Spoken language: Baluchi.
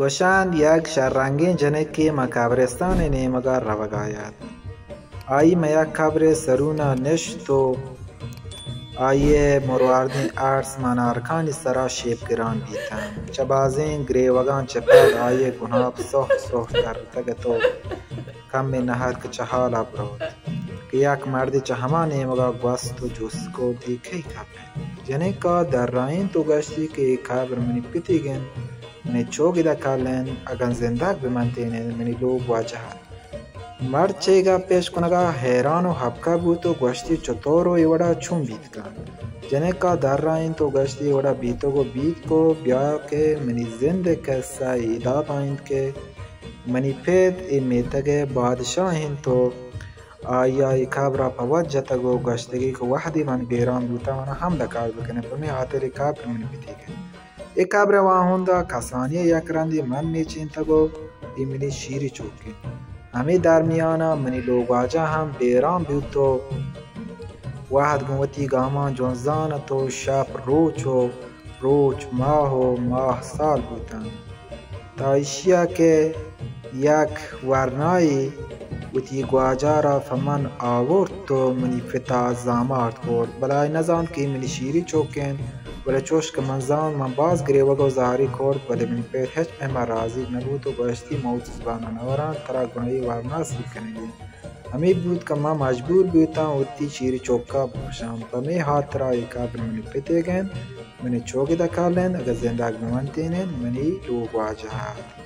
گوشنت یک شررنگیں جنکے ماں قبرستان ءِ نیمگ ءَ روگ ءَ اَت۔ آئی ماں یک قبر ءِ سرون ءَ نشت ءُ آئی ءِ مرواردیں ارس ماں نارکانی سرا شیپ گران بیتنت۔ چہ بازیں گریوگاں چہ پد آئی ءِ گناپ سہت سہت ترتگ ات ءُ کمے نہ ات کہ چہ ہال ءَ بروت کہ یک مردے چہ ہما نیمگ ءَ گوست ءُ جست کت، اے کئی قبر اِنت؟ جنک ءَ درائینت ءُ گوشتی کہ اے قبر منی پتیگ اِنت، منی چوگ ادا کل اِنت، اگاں زندگ بہ منتین اِنت، منی لوگ واجہ اَت۔ مرد چہ اے گپ ءِ اشکنگ ءَ حیران ءُ ہبکہ بوت ءُ گوشتی، چتور ءُ اے وڑ ءَ چون بیت کنت؟ جنک ءَ درائینت ءُ گوشتی، اے وڑ ءَ بیتگ ءُ بیت کت، بیا کہ منی زند ءِ کسہ ادا بنت کہ منی پت اے میتگ ءِ بادشاہ اِنت ءُ آئی ءَ اے قبر ءَ پہ وت جتگ ءُ گوشتگی کہ وہدے من بیران بوتاں، من ءَ ہمدا کار بکن ئے، پمے ہاتر اے قبر منی پتیگ اِنت۔ اے قبر ءِ واہند ءَ کسانی ءَ یک رندے من میچینتگ ءُ اے منی شیری چوک اِنت۔ ہمے درمیان ءَ منی لوگ واجہ ہم بیران بوت ءُ وہد گوں وتی گاماں جنزان اَت ءُ شپ روچ ءُ روچ ماہ ءُ ماہ سال بوتنت، تا ایشی ءَ کہ یک ورنایے وتی گواجار ءَ پہ من آورت ءُ منی پت ءَ زامات کرت، بلے آئی نزانت کہ اے منی شیری چوک اِنت، بلے چوش کہ من زانت، من باز گریوگ ءُ زاری کرت، بلے منی پت ہچ پیم ءَ رازیگ نہ بوت ءُ گوشتی، من وتی زبان ءَ نہ وراں، ترا گوں اے ورنا سیل کنگی اِنت۔ ہمے بوت کہ من مجبور بوتاں وتی شیری چوک ءَ بکشاں۔ پمے ہاترا اے قبر منی پتیگ اِنت، منی چوگ ادا کل اِنت، اگاں زندگ بہ منتین اِنت، منی لوگ واجہ اَت۔